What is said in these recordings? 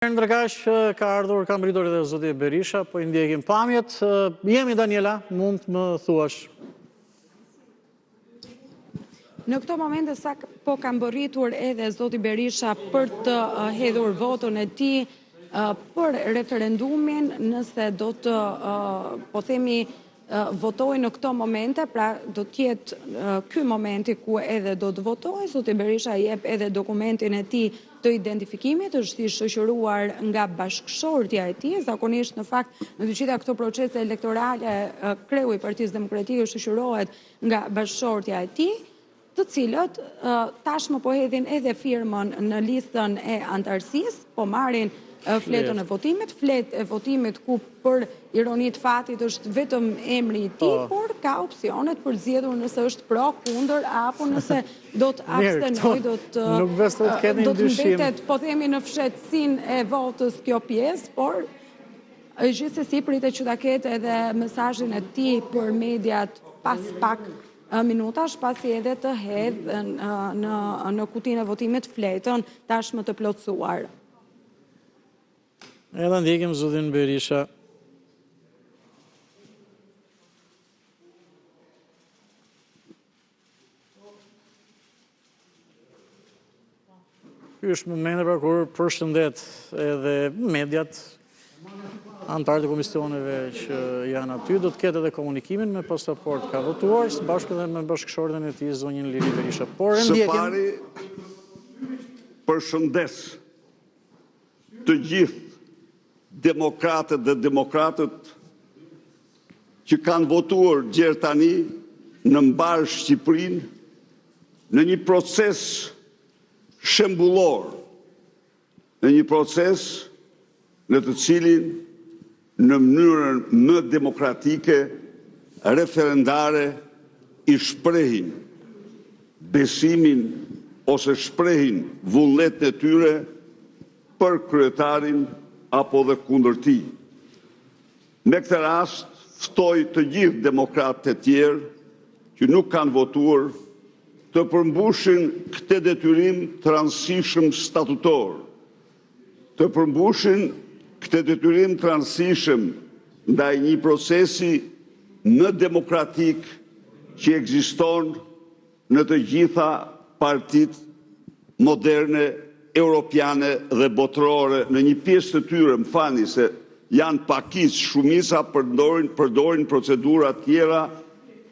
Ndërkaq ka ardhur, ka mbërritur edhe zoti Berisha, po i ndjekim pamjet. Jemi Daniela, mund të më thuash. Në këto momente sapo ka mbërritur edhe zoti Berisha për të hedhur votën e tij për referendumin, nëse do të, po themi, votojë në këto momente, pra do të jetë ky momenti ku edhe do të votojë, zoti Berisha jep edhe dokumentin e tij të identifikimit, është i shoqëruar nga bashkëshortja e tij, zakonisht në fakt në të gjitha këto procese elektorale kreu i Partisë Demokratike shoqërohet nga bashkëshortja e tij, të cilët tashmë po hedhin edhe firmën në listën e anëtarësisë, po marrin fletën e votimit, fletë e votimit ku për ironi të fatit është vetëm emri i tij, po. por ka opsionet për zgjedhur nëse është pro, kundër, apo nëse do të abstenojë, do të nuk besoj të ketë do të mbetet, po themi në fshehtësinë e votës kjo pjesë, por gjithsesi pritet që ta ketë edhe mesazhin e tij për mediat pas pak minutash pasi edhe të hedhë në në kutinë e votimit fletën tashmë të plotësuar. Edhe ndjekim zotin Berisha. Ky është momenti pra kur përshëndet edhe mediat, anëtarët e komisioneve që janë aty, do të ketë edhe komunikimin me pasaportë ka votuar, së bashku edhe me bashkëshorten e tij, zonjën Liri Berisha. Por e ndjekim... Së pari, përshëndes të gjithë demokratët dhe demokratet që kanë votuar gjer tani në mbarë Shqipërinë në një proces shembullor, në një proces në të cilin në mënyrën më demokratike, referendare i shprehin besimin ose shprehin vullnetin e tyre për kryetarin apo dhe kundër tij. Me këtë rast ftoj të gjithë demokratët e tjerë që nuk kanë votuar të përmbushin këtë detyrim të rëndësishëm statutor, të përmbushin këtë detyrim të rëndësishëm ndaj një procesi më demokratik që ekziston në të gjitha partitë moderne europiane dhe botërore në një pjesë të tyre, më falni se janë pakicë, shumica përdorin përdorin procedura tjera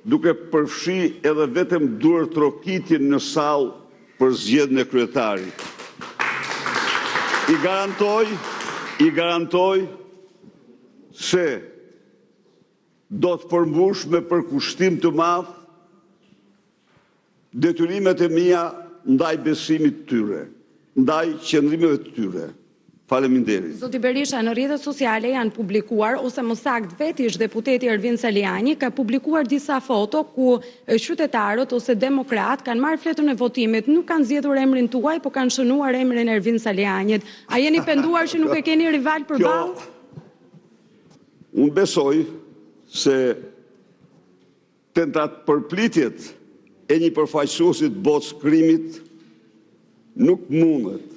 duke përfshi edhe vetëm duartrokitjen në sallë për zgjedhjen e kryetarit. I garantoj, i garantoj se Do të përmbush me përkushtim të madh detyrimet e mia ndaj besimit të tyre, ndaj qëndrimeve të tyre. Faleminderit. Zoti Berisha, në rrjetet sociale janë publikuar, ose më saktë vetë ish-deputeti Ervin Salianji ka publikuar disa foto ku qytetarët ose demokratë kanë marrë fletën e votimit, nuk kanë zgjedhur emrin tuaj, po kanë shënuar emrin e Ervin Salianjit. A jeni penduar që nuk e keni rival përballë? Unë besoj se tentat përpjekjet e një përfaqësuesi të botës së krimit nuk mundet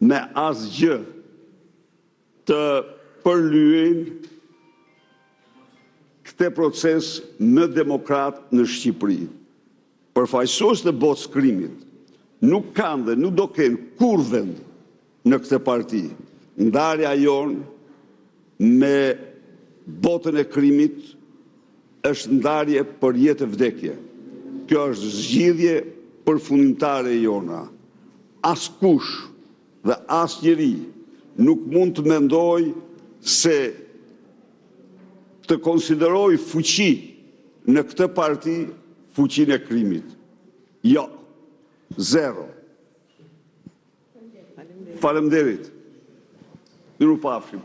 me asgjë të përlyejnë këtë proces më demokrat në Shqipëri. Përfaqësuesit e botës së krimit nuk kanë dhe nuk do kenë kurrë vend në këtë parti. Ndarja jonë me botën e krimit është ndarje për jetë e vdekje. Kjo është zgjidhje përfundimtare e jona. Askush dhe asnjeri nuk mund të mendojë se të konsiderojë fuqi në këtë parti fuqinë e krimit. Jo. Zero. Faleminderit. Mirupafshim.